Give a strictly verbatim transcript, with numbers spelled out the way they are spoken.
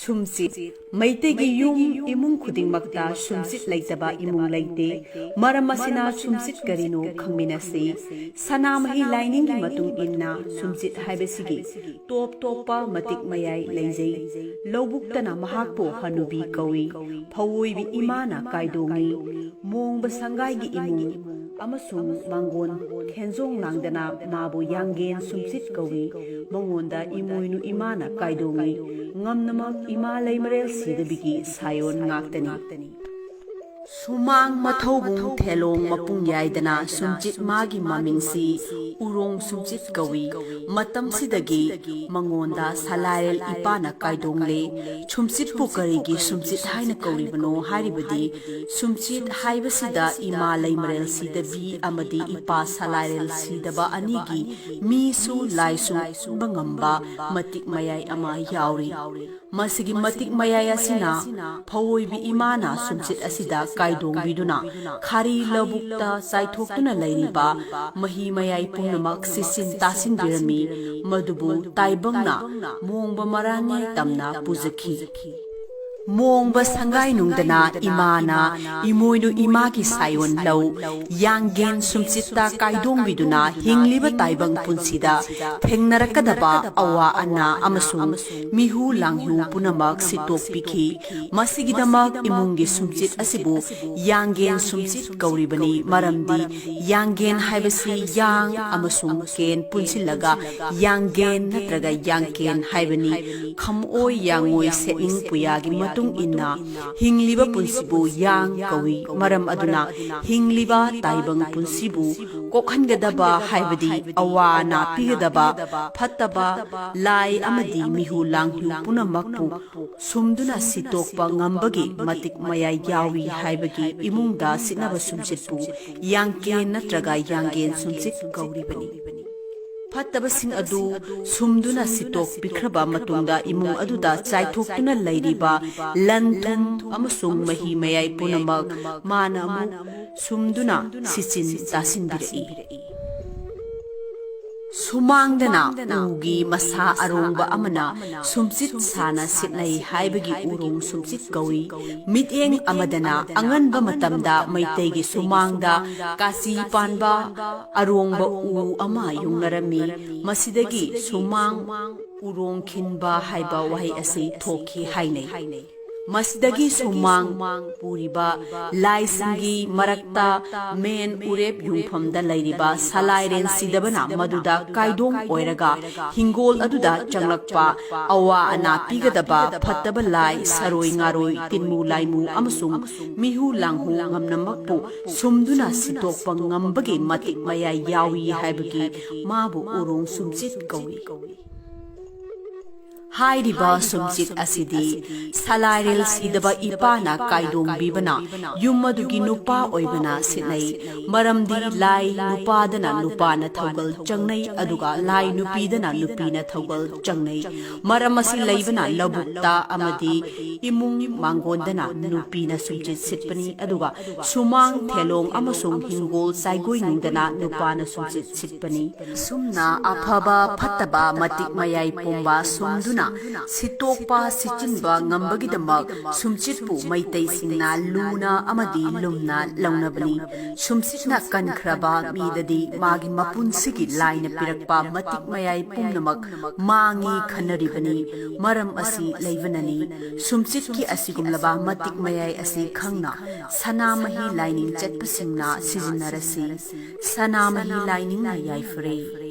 ꯁꯨꯝꯆꯤꯠ꯫ ꯃꯩꯇꯩꯒꯤ ꯌꯨꯝ ꯏꯃꯨꯡ ꯈꯨꯗꯤꯡꯃꯛꯇ ꯁꯨꯝꯆꯤꯠ ꯂꯩꯇꯕ ꯏꯃꯨꯡ ꯂꯩꯇꯦ꯫ ꯃꯔꯝ ꯑꯁꯤꯅ ꯁꯨꯝꯆꯤꯠ ꯀꯔꯤꯅꯣ ꯈꯪꯃꯤꯟꯅꯁꯤ꯫ ꯁꯅꯥꯃꯍꯤ ꯂꯥꯏꯅꯤꯡꯒꯤ ꯃꯇꯨꯡ ꯏꯟꯅ ꯁꯨꯝꯆꯤꯠ ꯍꯥꯏꯕꯁꯤꯒꯤ ꯇꯣꯞ ꯇꯣꯞꯄ ꯃꯇꯤꯛ ꯃꯌꯥꯏ ꯂꯩꯖꯩ꯫ ꯂꯧꯕꯨꯛꯇꯅ ꯃꯍꯥꯛꯄꯨ ꯍꯅꯨꯕꯤ ꯀꯧꯏ꯫ ꯐꯧꯑꯣꯏꯕꯤ ꯏꯃꯥꯅ ꯀꯥꯏꯗꯣꯡꯉꯤ꯫ ꯃꯣꯡꯕ ꯁꯪꯒꯥꯏꯒꯤ ꯏꯃꯨꯡ ꯑꯃꯁꯨꯡ ꯃꯥꯡꯒꯣꯟ ꯈꯦꯟꯖꯣꯡ ꯂꯥꯡꯗꯅ ꯃꯥꯕꯨ ꯌꯥꯡꯒꯦꯟ ꯁꯨꯝꯆꯤꯠ ꯀꯧꯏ꯫ ꯃꯉꯣꯟꯗ ꯏꯃꯣꯏꯅꯨ ꯏꯃꯥꯅ ꯀꯥꯏꯗꯣꯡꯉꯤ꯫ ꯉꯝꯅꯃꯛ ꯏꯃꯥ ꯂꯩꯃꯔꯦꯜ ꯁꯤꯗꯕꯤꯒꯤ ꯁꯥꯌꯣꯟ ꯉꯥꯛꯇꯅꯤ꯫ ꯁꯨꯃꯥꯡ ꯃꯊꯧꯕꯨꯡ ꯊꯦꯂꯣꯡ ꯃꯄꯨꯡ ꯌꯥꯏꯗꯅ ꯁꯨꯝꯆꯤꯠ ꯃꯥꯒꯤ ꯃꯃꯤꯡꯁꯤ ꯎꯔꯣꯡ ꯁꯨꯝꯆꯤꯠ ꯀꯧꯏ꯫ ꯃꯇꯝꯁꯤꯗꯒꯤ ꯃꯉꯣꯟꯗ ꯁꯂꯥꯏꯔꯦꯜ ꯏꯄꯥꯅ ꯀꯥꯏꯗꯣꯡꯂꯦ꯫ ꯁꯨꯝꯆꯤꯠꯄꯨ ꯀꯔꯤꯒꯤ ꯁꯨꯝꯆꯤꯠ ꯍꯥꯏꯅ ꯀꯧꯔꯤꯕꯅꯣ ꯍꯥꯏꯔꯤꯕꯗꯤ, ꯁꯨꯝꯆꯤꯠ ꯍꯥꯏꯕꯁꯤꯗ ꯏꯃꯥ ꯂꯩꯃꯔꯦꯜ ꯁꯤꯗꯕꯤ ꯑꯃꯗꯤ ꯏꯄꯥ ꯁꯂꯥꯏꯔꯦꯜ ꯁꯤꯗꯕ ꯑꯅꯤꯒꯤ ꯃꯤꯁꯨ ꯂꯥꯏꯁꯨ ꯄꯨꯟꯕ ꯉꯝꯕ ꯃꯇꯤꯛ ꯃꯌꯥꯏ ꯑꯃ ꯌꯥꯎꯔꯤ꯫ ꯃꯁꯤꯒꯤ ꯃꯇꯤꯛ ꯃꯌꯥꯏ ꯑꯁꯤꯅ ꯐꯧꯑꯣꯏꯕꯤ ꯏꯃꯥꯅ ꯁꯨꯝꯆꯤꯠ ꯑꯁꯤꯗ ꯀꯥꯏꯗꯣꯡꯕꯤꯗꯨꯅ ꯈꯥꯔꯤ ꯂꯧꯕꯨꯛꯇ ꯆꯥꯏꯊꯣꯛꯇꯨꯅ ꯂꯩꯔꯤꯕ ꯃꯍꯤ ꯃꯌꯥꯏ ꯄꯨꯝꯅꯃꯛ ꯁꯤꯠꯆꯤꯟ ꯇꯥꯁꯤꯟꯕꯤꯔꯝꯃꯤ꯫ ꯃꯗꯨꯕꯨ ꯇꯥꯏꯕꯪꯅ ꯃꯣꯡꯕ ꯃꯔꯥꯡꯉꯩ ꯇꯝꯅ ꯄꯨꯖꯈꯤ꯫ ꯃꯣꯡꯕ ꯁꯪꯒꯥꯏ ꯅꯨꯡꯗꯅ ꯏꯃꯥꯅ ꯏꯃꯣꯏꯅꯨ ꯏꯃꯥꯒꯤ ꯁꯥꯌꯣꯟ ꯂꯧ ꯌꯥꯡꯒꯦꯟ ꯁꯨꯝꯆꯤꯠꯇ ꯀꯥꯏꯗꯣꯡꯕꯤꯗꯨꯅ ꯍꯤꯡꯂꯤꯕ ꯇꯥꯏꯕꯪ ꯄꯨꯟꯁꯤꯗ ꯊꯦꯡꯅꯔꯛꯀꯗꯕ ꯑꯋꯥ ꯑꯅꯥ ꯑꯃꯁꯨꯡ ꯃꯤꯍꯨ ꯂꯥꯡꯍꯨ ꯄꯨꯝꯅꯃꯛ ꯁꯤꯠꯇꯣꯛꯄꯤꯈꯤ꯫ ꯃꯁꯤꯒꯤꯗꯃꯛ ꯏꯃꯨꯡꯒꯤ ꯁꯨꯝꯆꯤꯠ ꯑꯁꯤꯕꯨ ꯌꯥꯡꯒꯦꯟ ꯁꯨꯝꯆꯤꯠ ꯀꯧꯔꯤꯕꯅꯤ, ꯃꯔꯝꯗꯤ ꯌꯥꯡꯒꯦꯟ ꯍꯥꯏꯕꯁꯤ ꯌꯥꯡ ꯑꯃꯁꯨꯡ ꯀꯦꯟ ꯄꯨꯟꯁꯤꯜꯂꯒ ꯌꯥꯡꯒꯦꯟ ꯅꯠꯇ꯭ꯔꯒ ꯌꯥꯡꯀꯦꯟ ꯍꯥꯏꯕꯅꯤ꯫ ꯈꯝꯑꯣꯏ ꯌꯥꯡꯑꯣꯏ ꯁꯦꯠꯅꯤꯡ ꯄꯨꯌꯥꯒꯤ ꯃꯇꯨꯡ ꯏꯟꯅ ꯍꯤꯡꯂꯤꯕ ꯄꯨꯟꯁꯤꯕꯨ ꯌꯥꯡ ꯀꯧꯏ꯫ ꯃꯔꯝ ꯑꯗꯨꯅ ꯍꯤꯡꯂꯤꯕ ꯇꯥꯏꯕꯪ ꯄꯨꯟꯁꯤꯕꯨ ꯀꯣꯛꯍꯟꯒꯗꯕ ꯍꯥꯏꯕꯗꯤ ꯑꯋꯥ ꯑꯅꯥ ꯄꯤꯒꯗꯕ ꯐꯠꯇꯕ ꯂꯥꯏ ꯑꯃꯗꯤ ꯃꯤꯍꯨ ꯂꯥꯡꯍꯨ ꯄꯨꯝꯅꯃꯛꯄꯨ ꯁꯨꯝꯗꯨꯅ ꯁꯤꯠꯇꯣꯛꯄ ꯉꯝꯕꯒꯤ ꯃꯇꯤꯛ ꯃꯌꯥꯏ ꯌꯥꯎꯏ ꯍꯥꯏꯕꯒꯤ ꯏꯃꯨꯡꯗ ꯁꯤꯠꯅꯕ ꯁꯨꯝꯆꯤꯠꯄꯨ ꯌꯥꯡꯀꯦꯟ ꯅꯠꯇ꯭ꯔꯒ ꯌꯥꯡꯒꯦꯟ ꯁꯨꯝꯆꯤꯠ ꯀꯧꯔꯤꯕꯅꯤ꯫ ꯐꯠꯇꯕꯁꯤꯡ ꯑꯗꯨ ꯁꯨꯝꯗꯨꯅ ꯁꯤꯠꯇꯣꯛꯄꯤꯈ꯭ꯔꯕ ꯃꯇꯨꯡꯗ ꯏꯃꯨꯡ ꯑꯗꯨꯗ ꯆꯥꯏꯊꯣꯛꯇꯨꯅ ꯂꯩꯔꯤꯕ ꯂꯟ ꯊꯨꯝ ꯑꯃꯁꯨꯡ ꯃꯍꯤ ꯃꯌꯥꯏ ꯄꯨꯝꯅꯃꯛ ꯃꯥꯅ ꯑꯃꯨꯛ ꯁꯨꯝꯗꯨꯅ ꯁꯤꯠꯆꯤꯟ ꯇꯥꯁꯤꯟꯕꯤꯔꯛꯏ꯫ ꯁꯨꯃꯥꯡꯗꯅ ꯎꯒꯤ ꯃꯁꯥ ꯑꯔꯣꯡꯕ ꯑꯃꯅ ꯁꯨꯝꯆꯤꯠ ꯁꯥꯅ ꯁꯤꯠꯅꯩ ꯍꯥꯏꯕꯒꯤ ꯎꯔꯣꯡ ꯁꯨꯝꯆꯤꯠ ꯀꯧꯏ꯫ ꯃꯤꯠꯌꯦꯡ ꯑꯃꯗꯅ ꯑꯉꯟꯕ ꯃꯇꯝꯗ ꯃꯩꯇꯩꯒꯤ ꯁꯨꯃꯥꯡꯗ ꯀꯥꯆꯤ ꯄꯥꯟꯕ ꯑꯔꯣꯡꯕ ꯎ ꯑꯃ ꯌꯨꯡꯅꯔꯝꯃꯤ꯫ ꯃꯁꯤꯗꯒꯤ ꯁꯨꯃꯥꯡ ꯎꯔꯣꯡ ꯈꯤꯟꯕ ꯍꯥꯏꯕ ꯋꯥꯍꯩ ꯑꯁꯤ ꯊꯣꯛꯈꯤ ꯍꯥꯏꯅꯩ꯫ ꯃꯁꯤꯗꯒꯤ ꯁꯨꯃꯥꯡ ꯄꯨꯔꯤꯕ ꯂꯥꯏꯁꯤꯡꯒꯤ ꯃꯔꯛꯇ ꯃꯦꯟ ꯎꯔꯦꯞ ꯌꯨꯡꯐꯝꯗ ꯂꯩꯔꯤꯕ ꯁꯂꯥꯏꯔꯦꯟ ꯁꯤꯗꯕꯅ ꯃꯗꯨꯗ ꯀꯥꯏꯗꯣꯡ ꯑꯣꯏꯔꯒ ꯍꯤꯡꯒꯣꯜ ꯑꯗꯨꯗ ꯆꯪꯂꯛꯄ ꯑꯋꯥ ꯑꯅꯥ ꯄꯤꯒꯗꯕ ꯐꯠꯇꯕ ꯂꯥꯏ, ꯁꯔꯣꯏ ꯉꯥꯔꯣꯏ, ꯇꯤꯟꯃꯨ ꯂꯥꯏꯃꯨ ꯑꯃꯁꯨꯡ ꯃꯤꯍꯨ ꯂꯥꯡꯍꯨ ꯉꯝꯅꯃꯛꯄꯨ ꯁꯨꯝꯗꯨꯅ ꯁꯤꯠꯇꯣꯛꯄ ꯉꯝꯕꯒꯤ ꯃꯇꯤꯛ ꯃꯌꯥꯏ ꯌꯥꯎꯏ ꯍꯥꯏꯕꯒꯤ ꯃꯥꯕꯨ ꯎꯔꯣꯡ ꯁꯨꯝꯆꯤꯠ ꯀꯧꯏ꯫ ꯍꯥꯏꯔꯤꯕ ꯁꯨꯝꯆꯤꯠ ꯑꯁꯤꯗꯤ ꯁꯂꯥꯏꯔꯦꯜ ꯁꯤꯗꯕ ꯏꯄꯥꯅ ꯀꯥꯏꯗꯣꯡꯕꯤꯕꯅ ꯌꯨꯝ ꯑꯗꯨꯒꯤ ꯅꯨꯄꯥ ꯑꯣꯏꯕꯅ ꯁꯤꯠꯅꯩ꯫ ꯃꯔꯝꯗꯤ ꯂꯥꯏ ꯅꯨꯄꯥꯗꯅ ꯅꯨꯄꯥꯅ ꯊꯧꯒꯜ ꯆꯪꯅꯩ, ꯑꯗꯨꯒ ꯂꯥꯏ ꯅꯨꯄꯤꯗꯅ ꯅꯨꯄꯤꯅ ꯊꯧꯒꯜ ꯆꯪꯅꯩ꯫ ꯃꯔꯝ ꯑꯁꯤ ꯂꯩꯕꯅ ꯂꯧꯕꯨꯛꯇ ꯑꯃꯗꯤ ꯏꯃꯨꯡ ꯃꯥꯡꯒꯣꯟꯗꯅ ꯅꯨꯄꯤꯅ ꯁꯨꯝꯆꯤꯠ ꯁꯤꯠꯄꯅꯤ, ꯑꯗꯨꯒ ꯁꯨꯃꯥꯡ, ꯊꯦꯂꯣꯡ ꯑꯃꯁꯨꯡ ꯍꯤꯡꯒꯣꯜ ꯆꯥꯏꯒꯣꯏꯅꯨꯡꯗꯅ ꯅꯨꯄꯥꯅ ꯁꯨꯝꯆꯤꯠ ꯁꯤꯠꯄꯅꯤ꯫ ꯑꯁꯨꯝꯅ ꯑꯐꯕ ꯐꯠꯇꯕ ꯃꯇꯤꯛ ꯃꯌꯥꯏ ꯄꯨꯝꯕ ꯁꯨꯝꯗꯨꯅ ꯁꯤꯠꯇꯣꯛꯄ ꯁꯤꯠꯆꯤꯟꯕ ꯉꯝꯕꯒꯤꯗꯃꯛ ꯁꯨꯝꯆꯤꯠꯄꯨ ꯃꯩꯇꯩꯁꯤꯡꯅ ꯂꯨꯅ ꯑꯃꯗꯤ ꯂꯨꯝꯅ ꯂꯧꯅꯕꯅꯤ꯫ ꯁꯨꯝꯆꯤꯠꯅ ꯀꯟꯈ꯭ꯔꯕ ꯃꯤꯗꯗꯤ ꯃꯥꯒꯤ ꯃꯄꯨꯟꯁꯤꯒꯤ ꯂꯥꯏꯅ ꯄꯤꯔꯛꯄ ꯃꯇꯤꯛ ꯃꯌꯥꯏ ꯄꯨꯝꯅꯃꯛ ꯃꯥꯡꯉꯤ ꯈꯟꯅꯔꯤꯕꯅꯤ꯫ ꯃꯔꯝ ꯑꯁꯤ ꯂꯩꯕꯅꯅꯤ꯫ ꯁꯨꯝꯆꯤꯠꯀꯤ ꯑꯁꯤꯒꯨꯝꯂꯕ ꯃꯇꯤꯛ ꯃꯌꯥꯏ ꯑꯁꯤ ꯈꯪꯅ ꯁꯅꯥꯃꯍꯤ ꯂꯥꯏꯅꯤꯡ ꯆꯠꯄꯁꯤꯡꯅ ꯁꯤꯖꯤꯟꯅꯔꯁꯤ꯫ ꯁꯅꯥꯃꯍꯤ ꯂꯥꯏꯅꯤꯡꯅ ꯌꯥꯏꯐꯔꯦ꯫